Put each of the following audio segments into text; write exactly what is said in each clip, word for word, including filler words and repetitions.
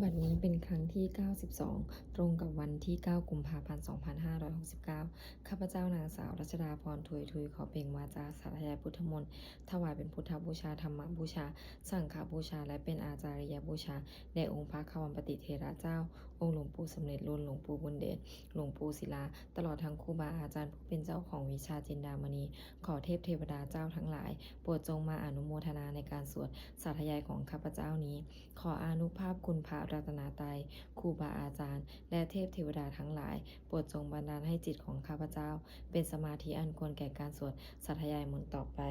บัดนี้เป็นครั้งที่ เก้าสิบสอง ตรงกับวันที่ เก้า กุมภาพันธ์ สองพันห้าร้อยหกสิบเก้า ข้าพเจ้านางสาวรัชดาพร ทุยทุย ขอเปล่งวาจาสาธยายพุทธมนต์ ถวายเป็นพุทธบูชา ธรรมบูชา สังฆบูชา และเป็นอาจาริยบูชา แด่องค์พระควัมปติเถระเจ้า องค์หลวงปู่สำเร็จลุน หลวงปู่บุญเดช หลวงปู่ศิลา ตลอดทั้งครูบาอาจารย์ผู้เป็นเจ้าของวิชาจินดามณี ขอเทพเทวดาเจ้าทั้งหลาย โปรดจงมาอนุโมทนาในการสวดสาธยายของข้าพเจ้านี้ ขออานุภาพคุณพระรัตนตรัย ครูบาอาจารย์ และเทพเทวดาทั้งหลาย โปรดจงบันดาลให้จิตของข้าพเจ้า เป็นสมาธิอันควรแก่การสวดสาธยายมนต์ต่อไป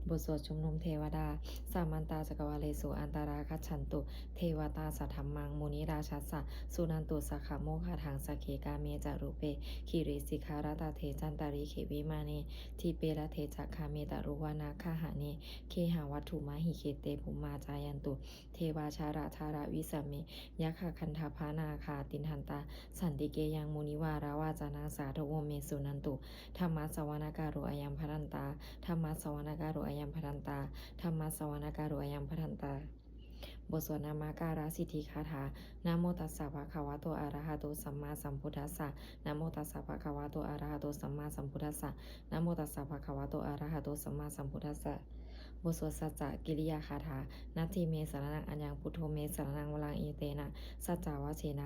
บทสวดชุมนุมเทวดา Samantā cakkavāḷesu atrāgacchantu devatā, saddhammaṃ munirājassa suṇantu saggamokkhadaṃ. Sagge kāme ca rūpe girisikharataṭe cantalikkhe vimāne, dīpe raṭṭhe ca gāme taruvanagahane gehavatthumhi khette, bhummā cāyantu devā jalathalavisame yakkhagandhabbanāgā, tiṭṭhantā santike yaṃ munivaravacanaṃ sādhavo me suṇantu. Dhammassavanakālo ayambhadantā. Dhammassavanakālo ayambhadantā. Dhammassavanakālo ayambhadantā. บทสวดนมการสิทธิคาถา Namo tassa bhagavato arahato sammāsambuddhassa. Namo tassa bhagavato arahato sammāsambuddhassa. Namo tassa bhagavato arahato sammāsambuddhassa. บทสวดสัจจกิริยาคาถา Natthi me saraṇaṃ aññaṃ, buddho me saraṇaṃ varaṃ, etena saccavajjena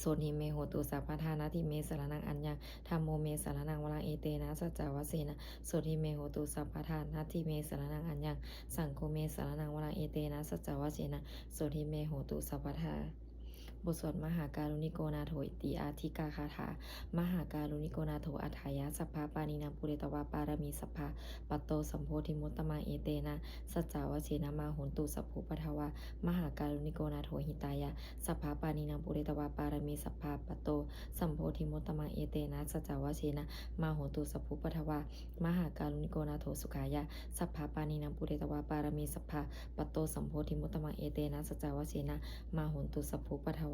sotthi me hotu sabbadā. Natthi me saraṇaṃ aññaṃ, dhammo me saraṇaṃ varaṃ, etena saccavajjena sotthi me hotu sabbadā. Natthi me saraṇaṃ aññaṃ, saṅgho me saraṇaṃ varaṃ, etena saccavajjena sotthi me hotu sabbadā. บทสวดมหาการุณิโกนาโถติอาทิกาคาถา Mahākāruṇiko nātho atthāya sabbapāṇinaṃ, pūretvā pāramī sabbā patto sambodhimuttamaṃ, etena saccavajjena mā hontu sabbupaddavā. Mahākāruṇiko nātho hitāya sabbapāṇinaṃ, pūretvā pāramī sabbā patto sambodhimuttamaṃ, etena saccavajjena mā hontu sabbupaddavā. Mahākāruṇiko nātho sukhāya sabbapāṇinaṃ, pūretvā pāramī sabbā patto sambodhimuttamaṃ, etena saccavajjena mā hontu sabbupaddavā.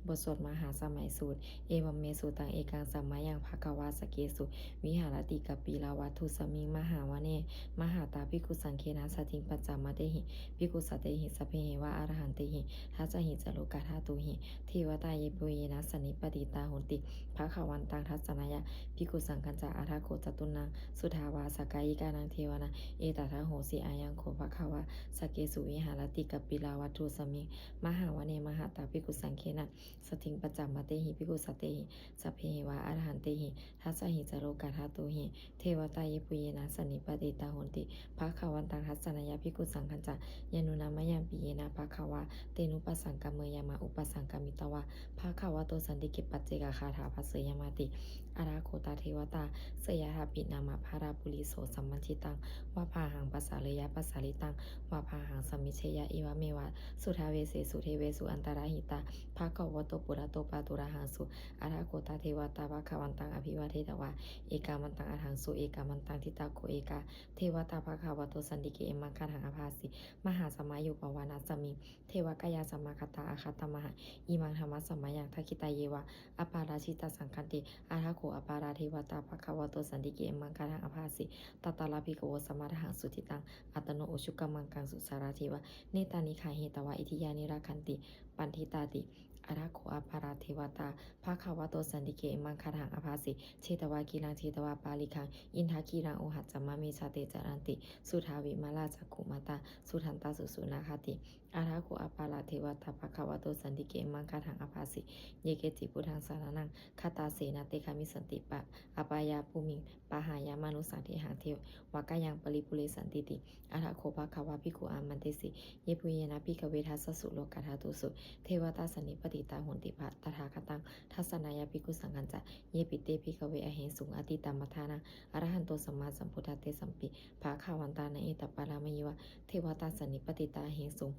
บทสวดมหาสมัยสูตร Evaṃ me sutaṃ. Ekaṃ samayaṃ bhagavā sakkesu viharati kapilavatthusmiṃ mahāvane mahatā bhikkhusaṅghena saddhiṃ pañcamattehi bhikkhusatehi sabbeheva arahantehi. Dasahi ca lokadhātūhi devatā yebhuyyena sannipatitā honti bhagavantaṃ dassanāya bhikkhusaṅghañca. Atha kho catunnaṃ suddhāvāsakāyikānaṃ devānaṃ etadahosi: Ayaṃ kho bhagavā sakkesu viharati kapilavatthusmiṃ mahāvane mahatā bhikkhusaṅghena saddhiṃ pañcamattehi bhikkhusatehi sabbeheva arahantehi. Dasahi ca lokadhātūhi devatā yebhuyyena sannipatitā honti bhagavantaṃ dassanāya bhikkhusaṅghañca. Yannūna mayampi yena bhagavā tenupasaṅkameyyāma, upasaṅkamitvā bhagavato santike paccekagāthā bhāseyyāmāti. Atha kho tā devatā seyyathāpi nāma balavā puriso sammiñjitaṃ vā bāhaṃ pasāreyya, pasāritaṃ vā bāhaṃ sammiñjeyya, evameva suddhāvāsesu devesu antarahitā bhagavato purato pāturahaṃsu. Atha kho tā devatā bhagavantaṃ abhivādetvā ekamantaṃ aṭṭhaṃsu. Ekamantaṃ ṭhitā kho ekā devatā bhagavato santike imaṃ gāthaṃ abhāsi: Mahāsamayo pavanasmiṃ devakāyā samāgatā, āgatamha imaṃ dhammasamayaṃ dakkhitāyeva aparājitasaṅghanti. Atha kho aparā devatā bhagavato santike imaṃ gāthaṃ abhāsi: Tatra bhikkhavo samādahaṃsu cittaṃ attano ujukamakaṃsu, sārathīva nettāni gahetvā indriyāni rakkhanti paṇḍitāti. Atha kho aparā devatā bhagavato santike imaṃ gāthaṃ abhāsi: Chetvā khīlaṃ chetvā palighaṃ indakhīlaṃ ūhacca manejā, te caranti suddhā vimalā cakkhumatā sudantā susunāgāti. Atha kho aparā devatā bhagavato santike imaṃ gāthaṃ abhāsi: Ye keci buddhaṃ saraṇaṃ gatāse, na te gamissanti apāyabhūmiṃ, pahāya mānusaṃ dehaṃ devakāyaṃ paripūressantīti. Atha kho bhagavā bhikkhū āmantesi: Yebhuyyena bhikkhave dasasu lokadhātūsu devatā sannipatitā honti tathāgataṃ dassanāya bhikkhusaṅghañca. Yepi te bhikkhave ahesuṃ atītamaddhānaṃ arahanto sammāsambuddhā, tesampi bhagavantānaṃ etaparamāyeva devatā sannipatitā ahesuṃ,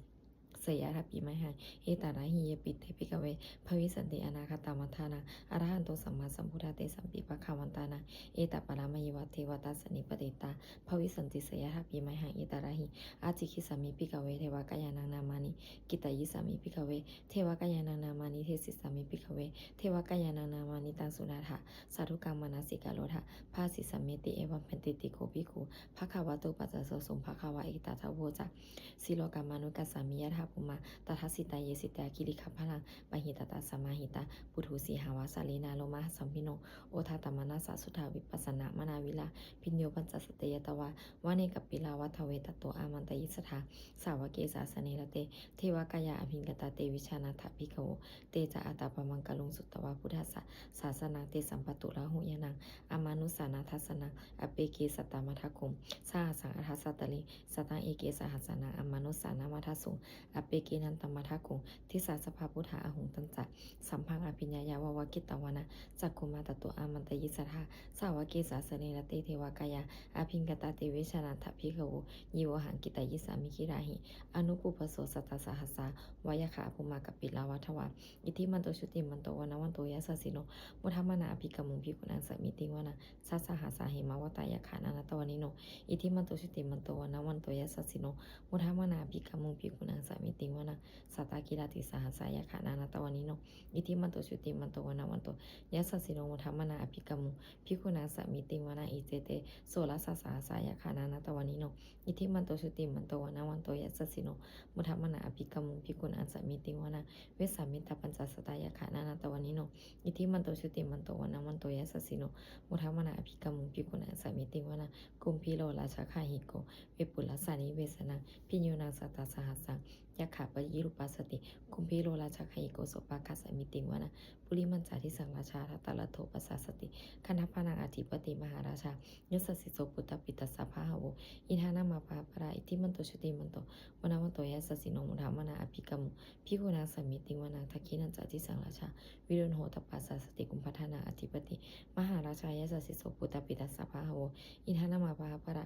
seyyathāpi mayhaṃ etarahi. Yepi te bhikkhave bhavissanti anāgatamaddhānaṃ arahanto sammāsambuddhā, tesampi bhagavantānaṃ etaparamāyeva devatā sannipatitā bhavissanti, seyyathāpi mayhaṃ etarahi. Ācikkhissāmi bhikkhave devakāyānaṃ nāmāni, kittayissāmi bhikkhave devakāyānaṃ nāmāni, desissāmi bhikkhave devakāyānaṃ nāmāni. Taṃ suṇātha sādhukaṃ manasikarotha bhāsissāmīti. Evaṃ bhanteti kho bhikkhū bhagavato paccassosuṃ. Bhagavā etadavoca: Silokamanukassāmi, yattha bhummā tadassitā. Ye sitā girigabbharaṃ pahitattā samāhitā, puthū sīhāva sallīnā lomahaṃsābhisambhuno, odātamanasā suddhā vippasannamanāvilā. Bhiyyo pañcasate ñatvā vane kāpilavatthave, tato āmantayi satthā sāvake sāsane rate. Devakāyā abhikkantā te vijānātha bhikkhavo. Te ca ātappamakaruṃ sutvā buddhassa sāsanaṃ, tesampāturahu ñāṇaṃ amanussāna dassanaṃ. Appeke satamaddakkhuṃ sahassaṃ atha sattariṃ, sataṃ eke sahassānaṃ amanussānamaddasuṃ. Appekenantamaddakkhuṃ disā sabbā phuṭā ahuṃ. Tañca sabbaṃ abhiññāya vavakkhitvāna cakkhumā, tato āmantayi satthā sāvake sāsane rate. Devakāyā abhikkantā te vijānātha bhikkhavo, ye vohaṃ kittayissāmi girāhi anupubbaso. Sattasahassā va yakkhā bhummā kāpilavatthavā, iddhimanto jutimanto vaṇṇavanto yasassino, modamānā abhikkāmuṃ bhikkhūnaṃ samitiṃ vanaṃ. Chasahassā hemavatā yakkhā nānattavaṇṇino, iddhimanto jutimanto vaṇṇavanto yasassino, modamānā abhikkāmuṃ bhikkhūnaṃ samitiṃ vanaṃ. Sātāgirā tisahassā yakkhā nānattavaṇṇino, iddhimanto jutimanto vaṇṇavanto yasassino, modamānā abhikkāmuṃ bhikkhūnaṃ samitiṃ vanaṃ. Iccete soḷasasahassā yakkhā nānattavaṇṇino, iddhimanto jutimanto vaṇṇavanto yasassino, modamānā abhikkāmuṃ bhikkhūnaṃ samitiṃ vanaṃ. Vessāmittā pañcasatā yakkhā nānattavaṇṇino, iddhimanto jutimanto vaṇṇavanto yasassino, modamānā abhikkāmuṃ bhikkhūnaṃ samitiṃ vanaṃ. Kumbhīro rājagahiko vepullassa nivesanaṃ, bhiyyo naṃ satasahassaṃ yakkhā payirupāsati, kumbhīro rājagahiko sopāga samitiṃ vanaṃ. Purimañca disaṃ rājā dhataraṭṭho pasāsati, gandhabbānaṃ ādhipati mahārājā yasassi so. Puttāpi tassa bahavo indanāmā mahabbalā, iddhimanto jutimanto vaṇṇavanto yasassino, modamānā abhikkāmuṃ bhikkhūnaṃ samitiṃ vanaṃ. Dakkhiṇañca disaṃ rājā virūḷho tappasāsati, kumbhaṇḍānaṃ ādhipati mahārājā yasassi so. Puttāpi tassa bahavo indanāmā mahabbalā,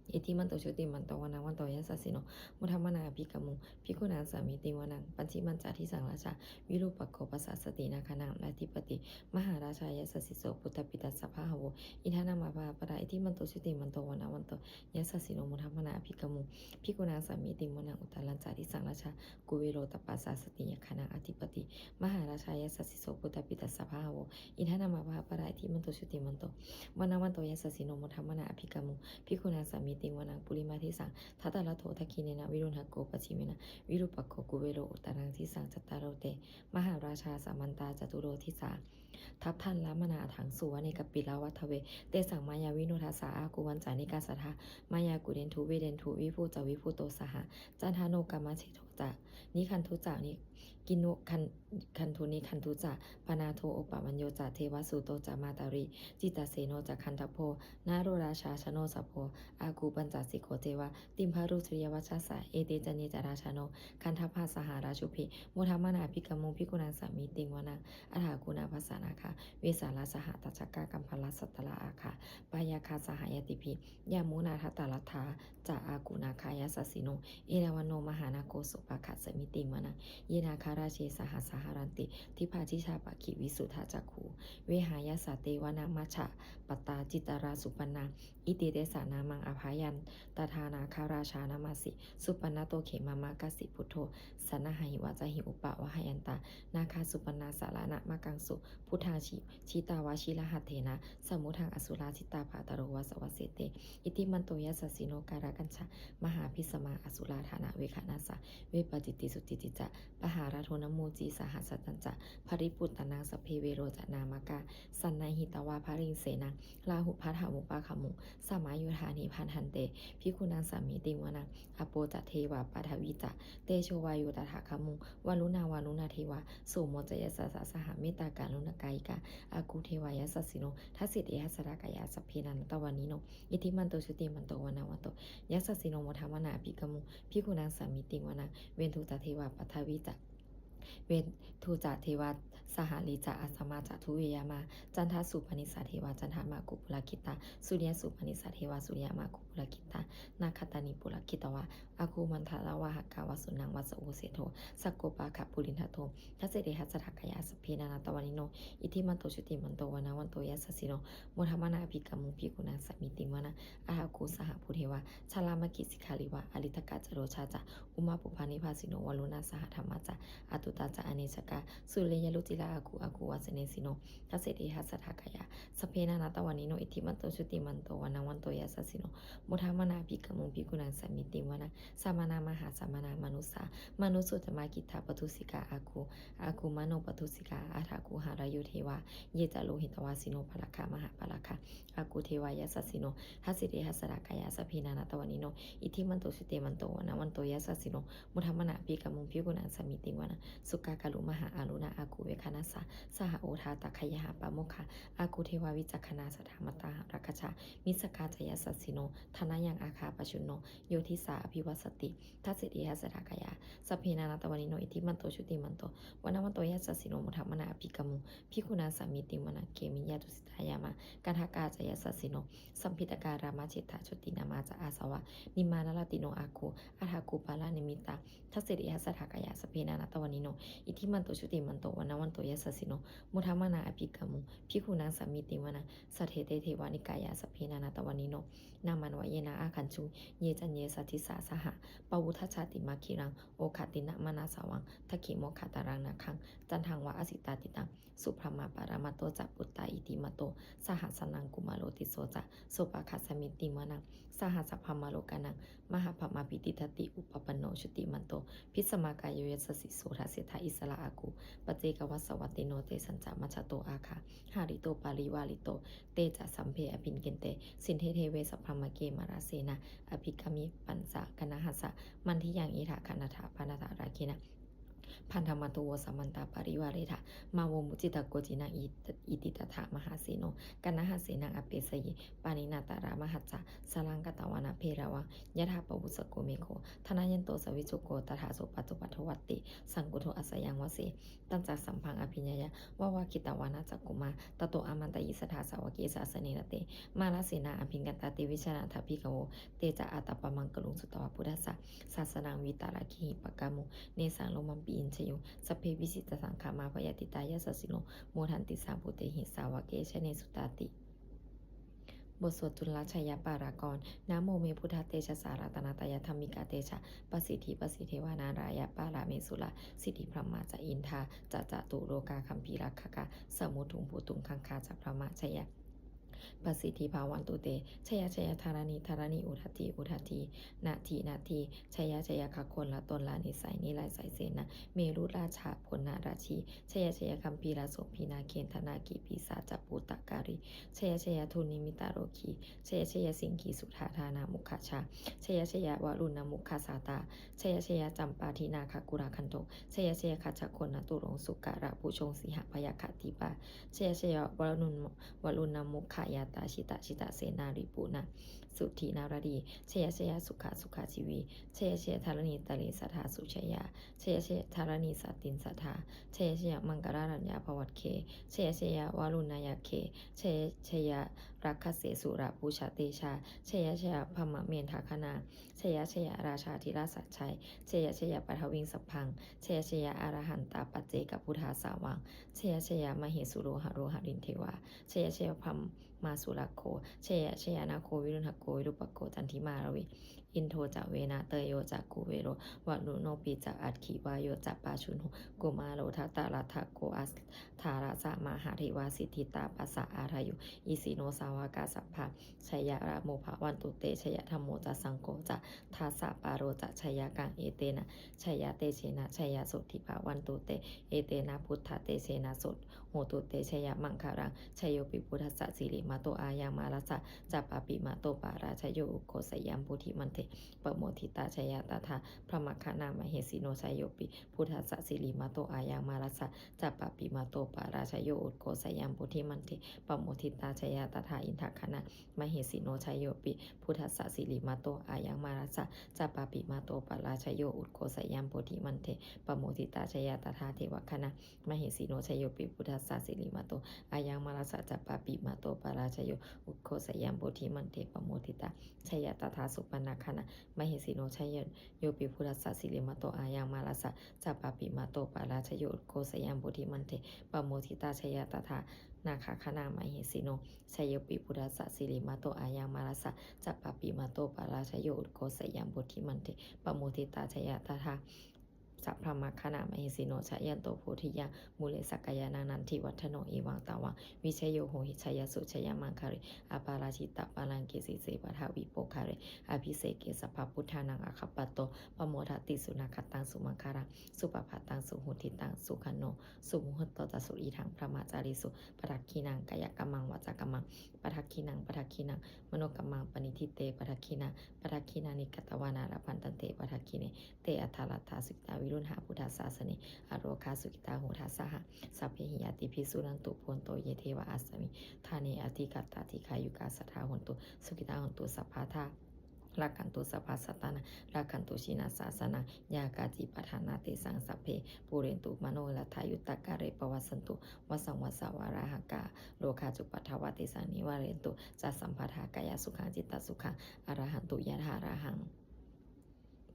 iddhimanto jutimanto vaṇṇavanto yasassino, modamānā abhikkāmuṃ bhikkhūnaṃ samitiṃ vanaṃ. Pacchimañca disaṃ rājā virūpakkho pasāsati, nāgānaṃ ādhipati mahārājā yasassi so. Puttāpi tassa bahavo indanāmā mahabbalā, iddhimanto jutimanto vaṇṇavanto yasassino, modamānā abhikkāmuṃ bhikkhūnaṃ samitiṃ vanaṃ. Uttarañca disaṃ rājā kuvero tappasāsati, yakkhānaṃ ādhipati mahārājā yasassi so. Puttāpi tassa bahavo indanāmā mahabbalā, iddhimanto jutimanto vaṇṇavanto yasassino, modamānā abhikkāmuṃ bhikkhūnaṃ samitiṃ vanaṃ. Purimaṃ disaṃ dhataraṭṭho dakkhiṇena, virūḷhako pacchimena virūpakkho kuvero uttaraṃ disaṃ. Cattāro te mahārājā samantā caturo disā, daddallamānā aṭṭhaṃsu vane kāpilavatthave. Tesaṃ māyāvino dāsā āgū vañcanikā saṭhā, māyā kuṭeṇḍu veṭeṇḍu viṭū ca viṭuṭo saha. Candano kāmaseṭṭho ca kinnughaṇḍu ca, ni- kinnughaṇ- ghaṇḍu nighaṇḍu ca, panādo opamañño ca devasūto ca mātali, cittaseno ca gandhabbo naḷo rājā janosabho, āgū pañcasikho ceva timbarū suriyavacchasā. Ete caññe ca rājāno gandhabbā saha rājubhi, modamānā abhikkāmuṃ bhikkhūnaṃ samitiṃ vanaṃ. Athāgū nābhasā nāgā vesālā sahatacchakā, kambalassatarā āgā pāyāgā saha ñātibhi, yāmunā dhataraṭṭhā ca āgū nāgā yasassino, erāvaṇo mahānāgo sopāga samitiṃ vanaṃ. Ye nāgarāje sahasā haranti dibbā dijā pakkhi visuddhacakkhū, vehāyasā te vanamajjhapattā citrā supaṇṇā, iti tesa nāmaṃ. Abhayantadā nāgarājānamāsi, supaṇṇato khemamakāsi buddho, saṇhāhi vācāhi upavhayantā, nāgā supaṇṇā saraṇamakaṃsu buddhaṃ. Ji- jitā vajirahatthena samuddaṃ asurā sitā, bhātaro vāsavassete iddhimanto yasassino. Kālakañjā mahābhismā asurā dānaveghasā, vepacitti sucitti ca pahārādo namucī saha. Satañca baliputtānaṃ sabbe verocanāmakā, sannayhitvā baliṃ senaṃ rāhubhaddamupāgamuṃ, samayodāni bhaddante bhikkhūnaṃ samitiṃ vanaṃ. Āpo ca devā paṭhavī ca tejo vāyo tadāgamuṃ, varuṇā vāruṇā devā somo ca yasasā saha, mettākaruṇākāyikā āgū devā yasassino. Dasete dasadhā kāyā sabbe nānattavaṇṇino, iddhimanto jutimanto vaṇṇavanto yasassino, modamānā abhikkāmuṃ bhikkhūnaṃ samitiṃ vanaṃ. Veṇḍū ca devā paṭhavī ca, Veṇḍū ca devā sahalī ca, asamā ca duve yamā, candassūpanisā devā candamāgū purakkhitā, suriyassūpanisā devā suriyamāgū purakkhitā, nakkhattāni purakkhitvā āgū mandavalāhakā, vasūnaṃ vāsavo seṭṭho sakkopāga purindado. Dasete dasadhā kāyā sabbe nānattavaṇṇino, iddhimanto jutimanto vaṇṇavanto yasassino, modamānā abhikkāmuṃ bhikkhūnaṃ samitiṃ vanaṃ. Athāgū sahabhū devā jalamaggisikhāriva, ariṭṭhakā ca rojā ca ummāpupphanibhāsino, varuṇā sahadhammā ca accutā ca anejakā, sūleyyarucirā āguṃ āguṃ vāsanesiso. Dasete dasadhā kāyā sabbe nānattavaṇṇino, iddhimanto jutimanto vaṇṇavanto yasassino, modamānā abhikkāmuṃ bhikkhūnaṃ samitiṃ vanaṃ. Samānā mahāsamānā mānusā mānusuttamā, khiḍḍāpadūsikā āguṃ āguṃ manopadūsikā, athāguṃ harayo devā ye ca lohitavāsino, pāragā mahāpāragā āguṃ devā yasassino. Dasete dasadhā kāyā sabbe nānattavaṇṇino, iddhimanto jutimanto vaṇṇavanto yasassino, modamānā abhikkāmuṃ bhikkhūnaṃ samitiṃ vanaṃ. Sukkā karumhā aruṇā āguṃ veghanasā saha, odātagayhā pāmokkhā āguṃ devā vicakkhaṇā, sadāmattā hāragajā missakā ca yasassino, thanayaṃ āgā pajjunno yo disā abhivassati. Dasete dasadhā kāyā sabbe nānattavaṇṇino, iddhimanto jutimanto vaṇṇavanto yasassino, modamānā abhikkāmuṃ bhikkhūnaṃ samitiṃ vanaṃ. Khemiyā tusitā yāmā kaṭṭhakā ca yasassino, lambitakā lāmaseṭṭhā jotināmā ca āsavā, nimmānaratino āguṃ athāguṃ paranimmitā. Dasete dasadhā kāyā sabbe nānattavaṇṇino, iddhimanto jutimanto vaṇṇavanto yasassino, modamānā abhikkāmuṃ bhikkhūnaṃ samitiṃ vanaṃ. Saṭṭhete devanikāyā sabbe nānattavaṇṇino, nāmanvayena āgañchuṃ ye caññe sadisā saha, pavutthajātimakkhīlaṃ oghatiṇṇamanāsavaṃ, dakkhemoghataraṃ nāgaṃ candaṃva asitātitaṃ. Subrahmā paramatto ca puttā iddhimato saha, sanaṅkumāro tisso ca sopāga samitiṃ vanaṃ. Sahassaṃ brahmalokānaṃ mahābrahmābhitiṭṭhati, upapanno jutimanto bhismākāyo yasassi so. Dasettha issarā āguṃ paccekavasavattino, tesañca majjhato āgā hārito parivārito. Te ca sabbe abhikkante sinde deve sabrahmake, mārasenā abhikkāmi passa kaṇhassa mandiyaṃ. Etha gaṇhatha bandhatha rāgena bandhamatthu vo, samantā parivāretha mā vo muñcittha koci naṃ. Iti tattha mahāseno kaṇhasenaṃ apesayi, pāṇinā talamāhacca saraṃ katvāna bheravaṃ. Yathā pāvussako megho thanayanto savijjuko, tadā so paccudāvatti saṅkuddho asayaṃvase. Tañca sabbaṃ abhiññāya vavakkhitvāna cakkhumā, tato āmantayi satthā sāvake sāsane rate. Mārasenā abhikkantā te vijānātha bhikkhavo, te ca ātappamakaruṃ sutvā buddhassa sāsanaṃ. Vītarāgehi pakkāmuṃ nesaṃ lomampi iñjayuṃ, sabbe vijitasaṅgāmā bhayātītā yasassino, modanti saha bhūtehi sāvake janesutāti. บทสวดจุลชัยปกรณ์ Namo me buddhatejasā ratanattayadhammikā, tejapasiddhi pasīdevā nārāyaparamesurā, siddhibrahmā ca indā ca catulokā gambhīrakkhakā, samuddā bhūtuṃ gaṅgā ca brahmajā, jayapasiddhi bhavantu te. Jaya jaya dharaṇi dharaṇī udadhi udadhī, nadi nadī, jaya jaya gaganalatanalanisai nirayasai sena merurājabala narajī, jaya jaya gambhīrasombhī nāgendanāgī pisācabhūtakālī, jaya jaya dunnimittarogī, jaya jaya siṅgīsudādānamukhajā, jaya jaya varuṇamukhasātrā, jaya jaya campādināgakulagantho, jaya jaya gajagannaturaṅga sukarabhujaṅga sīhabyagghadīpā, jaya jaya varuṇ varuṇamukhayātrā jita jita senārī puna sudī naradī, jaya jaya sukhā sukhā jīvī, jaya jaya dharaṇītale sadā sujayā, jaya jaya dharaṇī santin sadā, jaya jaya maṅkararājayakkhe, jaya jaya varuṇayakkhe, jaya jaya rakkhase surabhujatejā, jaya jaya brahmendagaṇā, jaya jaya rājādhirāja sājjai, jaya jaya paṭhaviṃ sabbaṃ, jaya jaya arahantā paccekabuddhasāvaṃ, jaya jaya mahesuro haro harindevā, jaya jaya brahmā surakkho, jaya jaya nāgo viruḷhako virūpakkho candimā ravi, indo ca venateyyo ca kuvero varuṇopi ca aggi vāyo ca pājuṇho, kumāro dhataraṭṭhako aṭṭhārasa mahādevā siddhitāpasaādayo, isino sāvakā sabbā jayarāmo bhavantu te. Jayadhammo ca saṅgho ca dasapālo ca jayakaṃ, etena jayatejena jayasotthī bhavantu te. Etena buddhatejena so hotu te jayamaṅgalaṃ. Jayopi buddhassa sirimato ayaṃ mārassa ca pāpimato parājayo, ugghosayaṃ bodhimaṇḍe pamoditā jaya tadā brahmagaṇā mahesino. Jayopi buddhassa sirimato ayaṃ mārassa ca pāpimato parājayo, ugghosayaṃ bodhimaṇḍe pamoditā jaya tadā indagaṇā mahesino. Jayopi buddhassa sirimato ayaṃ mārassa ca pāpimato parājayo, ugghosayaṃ bodhimaṇḍe pamoditā jaya tadā devagaṇā mahesino. Jayopi buddhassa sirimato ayaṃ mārassa ca pāpimato parājayo, ugghosayaṃ bodhimaṇḍe pamoditā jaya tadā supaṇṇagaṇā mahesino. Jayopi buddhassa sirimato ayaṃ mārassa ca pāpimato parājayo, ugghosayaṃ bodhimaṇḍe pamoditā jaya tadā nāgagaṇā mahesino. Jayopi buddhassa sirimato ayaṃ mārassa ca pāpimato parājayo, ugghosayaṃ bodhimaṇḍe pamoditā jaya tadā sabrahmagaṇā mahesino, jayanto bodhiyā mūle sakyānaṃ nandivaḍḍhano, evaṃ tvaṃ vijayo hohi jayassu jayamaṅgale, aparājitapallaṅke sīse paṭhavipokkhare, abhiseke sabbabuddhānaṃ aggappatto pamodati. Sunakkhattaṃ sumaṅgalaṃ supabhātaṃ suhuṭṭhitaṃ, sukhaṇo sumuhutto ca suyiṭṭhaṃ brahmacārisu, padakkhiṇaṃ kāyakammaṃ vācākammaṃ padakkhiṇaṃ, padakkhiṇaṃ manokammaṃ paṇidhī te padakkhiṇā, padakkhiṇāni katvāna labhantatthe padakkhiṇe. Te atthaladdhā sukhitā viruḷhā buddhasāsane, arogā sukhitā hotha saha sabbehi ñātibhi. Suṇantu bhonto ye devā asmiṃ ṭhāne adhigatā, dīghāyukā sadā hontu, sukhitā hontu sabbadā. Rakkhantu sabbasattānaṃ, rakkhantu jinasāsanaṃ, yā kāci patthanā tesaṃ sabbe pūrentu manorathā. Yuttakāle pavassantu vassaṃ vassāvalāhakā, rogā cupaddavā tesaṃ nivārentu ca sabbadā. Kāyasukhaṃ cittasukhaṃ arahantu yathārahaṃ.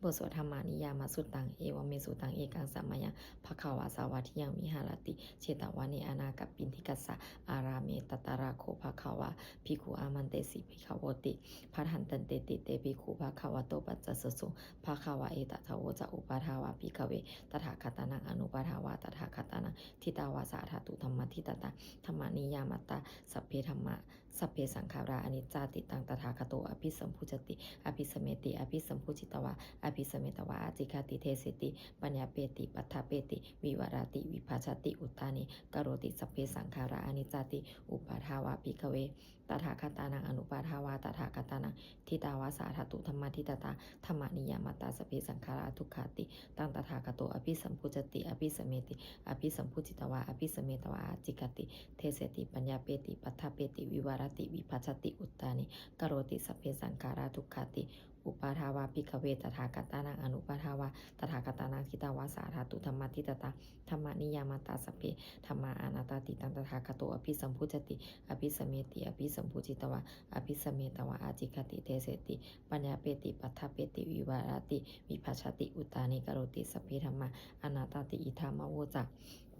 บทสวด Dhammaniyāmasuttaṃ. Evaṃ me sutaṃ. Ekaṃ samayaṃ bhagavā sāvatthiyaṃ viharati jetavane anāthapiṇḍikassa ārāme. Tatra kho bhagavā bhikkhū āmantesi bhikkhavoti. Bhadanteti te bhikkhū bhagavato paccassosuṃ. Bhagavā etadavoca. Uppādā vā bhikkhave tathāgatānaṃ anuppādā vā tathāgatānaṃ, ṭhitāva sā dhātu dhammaṭṭhitatā dhammaniyāmatā sabbe dhammā sabbe saṅkhārā aniccāti. Taṃ tathāgato abhisambujjhati abhisameti, abhisambujjhitvā abhisametvā ācikkhati deseti paññapeti paṭṭhapeti vivarati vibhajati uttānīkaroti sabbe saṅkhārā aniccāti. Uppādā vā bhikkhave tathāgatānaṃ anuppādā vā tathāgatānaṃ, ṭhitāva sā dhātu dhammaṭṭhitatā dhammaniyāmatā sabbe saṅkhārā dukkhāti. Taṃ tathāgato abhisambujjhati abhisameti, abhisambujjhitvā abhisametvā ācikkhati deseti paññapeti paṭṭhapeti vivarati vibhajati uttānīkaroti sabbe saṅkhārā dukkhāti. Uppādā vā bhikkhave tathāgatānaṃ anuppādā vā tathāgatānaṃ, ṭhitāva sā dhātu dhammaṭṭhitatā dhammaniyāmatā sabbe dhammā anattāti. Taṃ tathāgato abhisambujjhati abhisameti, abhisambujjhitvā abhisametvā ācikkhati deseti paññapeti paṭṭhapeti vivarati vibhajati uttānīkaroti sabbe dhammā anattāti. Idamavoca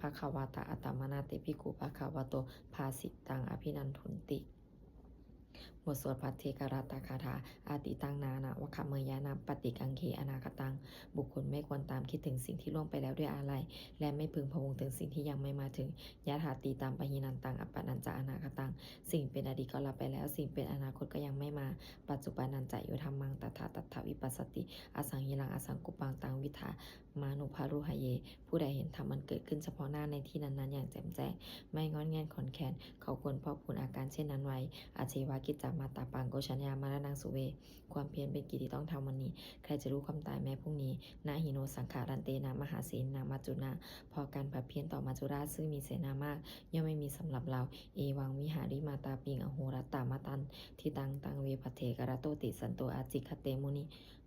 bhagavatā. Attamanā te bhikkhū bhagavato bhāsitaṃ abhinandunti. บทสวดภัทเทกรัตตคาถา Atītaṃ nānvāgameyya nappaṭikaṅkhe anāgataṃ. บุคคลไม่ควรตามคิดถึงสิ่งที่ล่วงไปแล้วด้วยอาลัย และไม่พึงพะวงถึงสิ่งที่ยังไม่มาถึง Yadatītaṃ pahīnantaṃ appattañca anāgataṃ. สิ่งเป็นอดีตก็ละไปแล้ว สิ่งเป็นอนาคตก็ยังไม่มา Paccuppannañca yo dhammaṃ tattha tattha vipassati, asaṃhiraṃ asaṅkuppaṃ taṃ viddhā manubrūhaye. ผู้ใดเห็นธรรมอันเกิดขึ้นเฉพาะหน้าในที่นั้นๆอย่างแจ่มแจ้ง ไม่ง่อนแง่นคลอนแคลน เขาควรพอกพูนอาการเช่นนั้นไว้ Ajjeva kiccamātappaṃ ko jaññā maraṇaṃ suve. ความเพียรเป็นกิจที่ต้องทำวันนี้ ใครจะรู้ความตายแม้พรุ่งนี้ Na hi no saṅgarantena mahāsenena maccunā. เพราะการผัดเพี้ยนต่อมัจจุราชซึ่งมีเสนามาก ย่อมไม่มีสำหรับเรา Evaṃ vihārimātāpiṃ ahorattamatanditaṃ, taṃ ve bhaddekarattoti santo ācikkhate muni.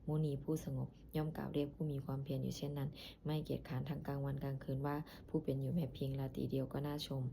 มุนีผู้สงบย่อมกล่าวเรียกผู้มีความเพียรอยู่เช่นนั้น ไม่เกียจคร้านทั้งกลางวันกลางคืนว่า ผู้เป็นอยู่แม้เพียงราตรีเดียวก็น่าชม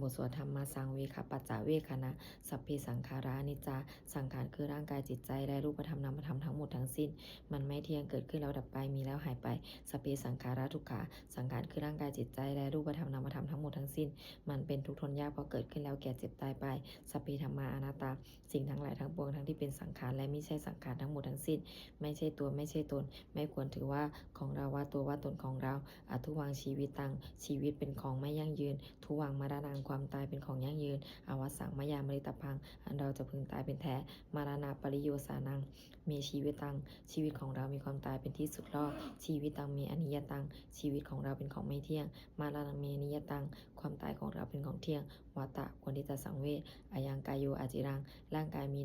บทสวด Dhammasaṃvegapaccavekkhaṇa. Sabbe saṅkhārā aniccā. สังขารคือร่างกายจิตใจและรูปธรรมนามธรรมทั้งหมดทั้งสิ้น มันไม่เที่ยง เกิดขึ้นแล้วดับไป มีแล้วหายไป Sabbe saṅkhārā dukkhā. สังขารคือร่างกายจิตใจและรูปธรรมนามธรรมทั้งหมดทั้งสิ้น มันเป็นทุกข์ทนยาก เพราะเกิดขึ้นแล้วแก่เจ็บตายไป Sabbe dhammā anattā. สิ่งทั้งหลายทั้งปวงทั้งที่เป็นสังขารและมิใช่สังขารทั้งหมดทั้งสิ้น ไม่ใช่ตัวไม่ใช่ตน ไม่ควรถือว่าของเรา ว่าตัวว่าตนของเรา Adhuvaṃ jīvitaṃ. ชีวิตเป็นของไม่ยั่งยืน Dhuvaṃ maraṇaṃ. ความตายเป็นของยั่งยืน Avassaṃ mayā maritabbaṃ. อันเราจะพึงตายเป็นแท้ Maraṇapariyosānaṃ me jīvitaṃ. ชีวิตของเรามีความตายเป็นที่สุดรอบ Jīvitaṃ me aniyataṃ. ชีวิตของเราเป็นของไม่เที่ยง Maraṇaṃ me niyataṃ. ความตายของเราเป็นของเที่ยง Vata ควรที่จะสังเวช Ayaṃ kāyo aciraṃ. ร่างกายมี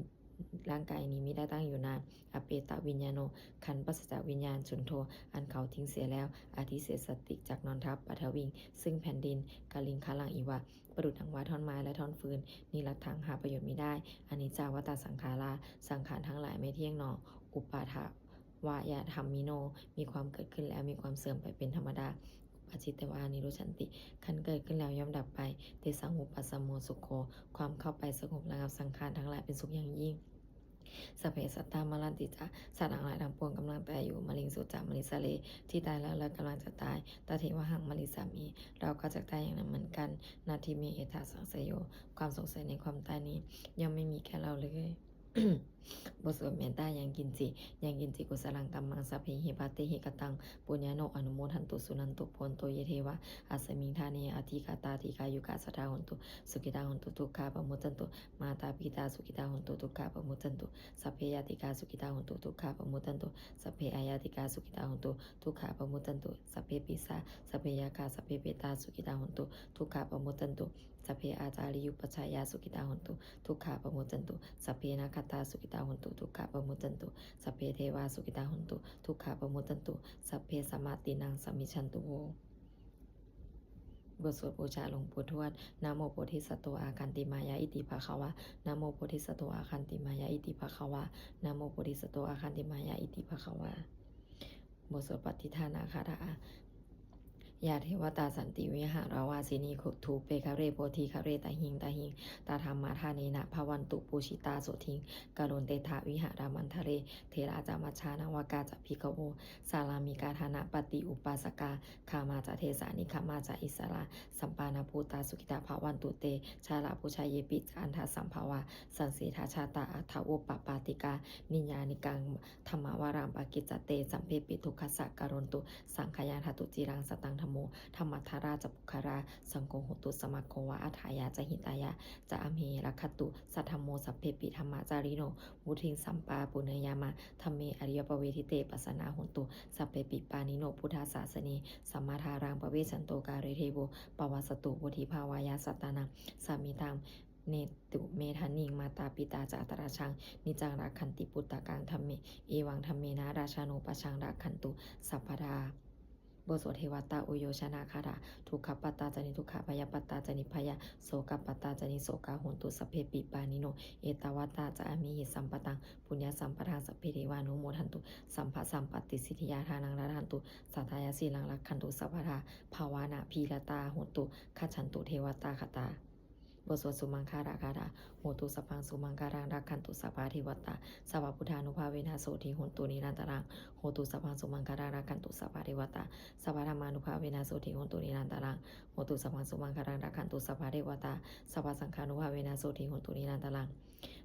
ร่างกายนี้มิได้ตั้งอยู่นาน Apetaviññāṇo. ครั้นปราศจากวิญญาณ Chuḍḍho. อันเขาทิ้งเสียแล้ว Adhisessati. จักนอนทับ Paṭhaviṃ. ซึ่งแผ่นดิน Kaliṅgaraṃ iva. ประดุจดังว่าท่อนไม้และท่อนฟืน Niratthaṃ. หาประโยชน์มิได้ Aniccā vata saṅkhārā. สังขารทั้งหลายไม่เที่ยงหนอ Uppādavayadhammino. มีความเกิดขึ้นแล้วมีความเสื่อมไปเป็นธรรมดา Uppajjitvā nirujjhanti. ครั้นเกิดขึ้นแล้วย่อมดับไป Tesaṃ vūpasamo sukho. ความเข้าไปสงบระงับสังขารทั้งหลายเป็นสุขอย่างยิ่ง Sabbe sattā maranti ca. สัตว์ทั้งหลายทั้งปวงกำลังตายอยู่ Mariṃsu ca marissare. ที่ตายแล้วและกำลังจะตาย Tathevāhaṃ marissāmi. เราก็จักตายอย่างนั้นเหมือนกัน Natthi me ettha saṃsayo. ความสงสัยในความตายนี้ย่อมไม่มีแก่เราเลย บทสวดเมตตายังกินจิ Yaṃ kiñci kusalaṃ kammaṃ sabbehi katehi kataṃ puññaṃ no anumodantu suṇantu bhonto ye devā asmiṃ ṭhāne adhigatā dīghāyukā sadā hontu sukhitā hontu dukkhā pamuccantu. Mātā pitā sukhitā hontu dukkhā pamuccantu. Sabbe ñātikā sukhitā hontu dukkhā pamuccantu. Sabbe aññātikā sukhitā hontu dukkhā pamuccantu. Sabbe pisā sabbe yakkhā sabbe petā sukhitā hontu dukkhā pamuccantu. Sabbe ācariyupajjhāyā sukhitā hontu dukkhā pamuccantu. Sabbe nakkhattā sukhitā hontu dukkhā pamuccantu. Sabbe devā sukhitā hontu dukkhā pamuccantu. Sabbe sampattīnaṃ samijjhantu vo. บทสวดบูชาหลวงปู่ทวด Namo bodhisatto āgantimāya iti bhagavā. Namo bodhisatto āgantimāya iti bhagavā. Namo bodhisatto āgantimāya iti bhagavā. บทสวดปฏิทานาคาถา Yā devatā santi vihāravāsinī thūpe ghare bodhighare tahiṃ tahiṃ, tā dhammadānena bhavantu pūjitā sotthiṃ karontedha vihāramaṇḍale. Therā ca majjhā navakā ca bhikkhavo, sārāmikā dānapatī upāsakā, gāmā ca desā nigamā ca issarā, sappāṇabhūtā sukhitā bhavantu te. Jalābujā yepi ca aṇḍasambhavā, saṃsedajātā athavopapātikā, niyyānikaṃ dhammavaraṃ paṭicca te, sabbepi dukkhassa karontu saṅkhayaṃ. Ṭhātu ciraṃ sataṃ dhammo, dhammaddharā ca puggalā, saṅgho hotu samaggo va, atthāya ca hitāya ca. Amhe rakkhatu saddhammo, sabbepi dhammacārino, vuḍḍhiṃ sampāpuṇeyyāma, dhamme ariyappavedite. Pasannā hontu sabbepi, pāṇino buddhasāsane, sammādhāraṃ pavecchanto, kāle devo pavassatu. Vuḍḍhibhāvāya sattānaṃ, samiddhaṃ netu medaniṃ. Mātā pitā ca atrajaṃ, niccaṃ rakkhanti puttakaṃ, dhamme evaṃ dhammena rājāno, pajaṃ rakkhantu sabbadā. บทสวดเทวตาอุยโยชนคาถา Dukkhappattā ca niddukkhā, bhayappattā ca nibbhayā, sokappattā ca nissokā, hontu sabbepi pāṇino. Ettāvatā ca amhehi sambhataṃ puññasampadaṃ, sabbe devānumodantu sabbasampattisiddhiyā. Dānaṃ dadantu saddhāya, sīlaṃ rakkhantu sabbadā, bhāvanābhiratā hontu, gacchantu devatāgatā. บทสวดสุมังคลคาถา Hotu sabbaṃ sumaṅgalaṃ, rakkhantu sabbadevatā, sabbabuddhānubhāvena, sotthī hontu nirantaraṃ. Hotu sabbaṃ sumaṅgalaṃ, rakkhantu sabbadevatā, sabbadhammānubhāvena, sotthī hontu nirantaraṃ. Hotu sabbaṃ sumaṅgalaṃ, rakkhantu sabbadevatā, sabbasaṅghānubhāvena, sotthī hontu nirantaraṃ.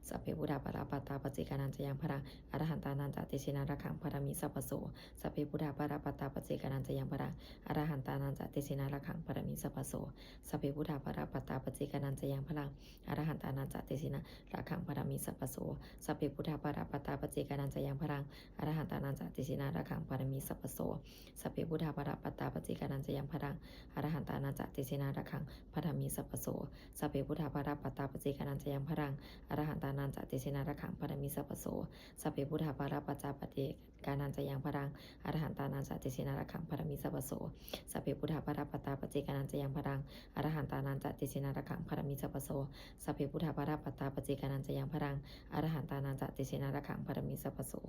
Sabbe buddhā balappattā, paccekānañca yaṃ balaṃ, arahantānañca tejena, rakkhaṃ bandhāmi sabbaso. Sabbe buddhā balappattā, paccekānañca yaṃ balaṃ, arahantānañca tejena, rakkhaṃ bandhāmi sabbaso. Sabbe buddhā balappattā, paccekānañca yaṃ balaṃ, arahantānañca tejena, rakkhaṃ bandhāmi sabbaso. Sabbe buddhā balappattā, paccekānañca yaṃ balaṃ, arahantānañca tejena, rakkhaṃ bandhāmi sabbaso. Sabbe buddhā balappattā, paccekānañca yaṃ balaṃ, arahantānañca tejena, rakkhaṃ bandhāmi sabbaso. Sabbe buddhā balappattā, paccekānañca yaṃ balaṃ, arahantānañca tejena, rakkhaṃ bandhāmi sabbaso. Sabbe buddhā balappattā, paccekānañca yaṃ balaṃ, arahantānañca tejena, rakkhaṃ bandhāmi sabbaso. Sabbe buddhā balappattā, paccekānañca yaṃ balaṃ, arahantānañca tejena, rakkhaṃ bandhāmi sabbaso. Sabbe buddhā balappattā, paccekānañca yaṃ balaṃ, arahantānañca tejena, rakkhaṃ bandhāmi sabbaso.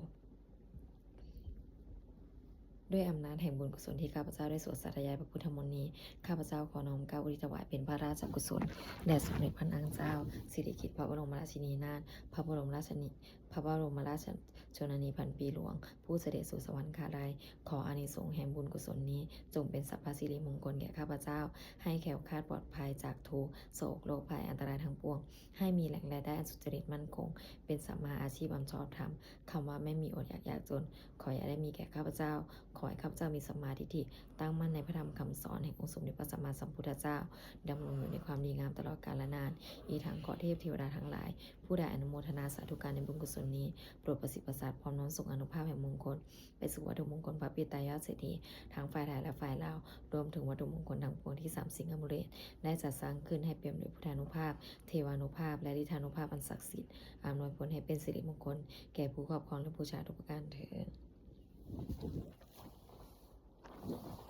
ด้วยอำนาจแห่งบุญกุศลที่ข้าพเจ้าได้สวดสาธยายพระพุทธมนต์นี้ ข้าพเจ้าขอน้อมเกล้าอุทิศถวายเป็นพระราชกุศลแด่สมเด็จพระนางเจ้าสิริกิติ์ พระบรมราชินีนาถ พระบรมราชนี พระบรมราชชนนีพันปีหลวง ผู้เสด็จสู่สวรรคาลัย ขออานิสงส์แห่งบุญกุศลนี้ จงเป็นสัพพสิริมงคลแก่ข้าพเจ้า ให้แคล้วคลาดปลอดภัยจากทุกข์โศกโรคภัยอันตรายทั้งปวง ให้มีแหล่งรายได้อันสุจริตมั่นคง เป็นสัมมาอาชีพอันชอบธรรม คำว่าไม่มีอดอยากยากจน ขออย่าได้มีแก่ข้าพเจ้า ขอให้ข้าพเจ้ามีสัมมาทิฏฐิ ตั้งมั่นในพระธรรมคำสอนแห่งองค์สมเด็จพระสัมมาสัมพุทธเจ้า ดำรงอยู่ในความดีงามตลอดกาลนาน อีกทั้งขอเทพเทวดาทั้งหลาย ผู้ใดอนุโมทนาสาธุการในบุญกุศลนี้ โปรดประสิทธิ์ประสาทพร้อมน้อมส่งอานุภาพแห่งมงคล ไปสู่วัตถุมงคลพระปิดตายอดเศรษฐี ทั้งฝ่ายไทยและฝ่ายลาว รวมถึงวัตถุมงคลทั้งปวงที่สามสิงห์อมูเลตได้จัดสร้างขึ้น ให้เปี่ยมด้วยพุทธานุภาพ เทวานุภาพ และฤทธานุภาพอันศักดิ์สิทธิ์ อำนวยผลให้เป็นสิริมงคลแก่ผู้ครอบครองและบูชาทุกประการเทอญ ข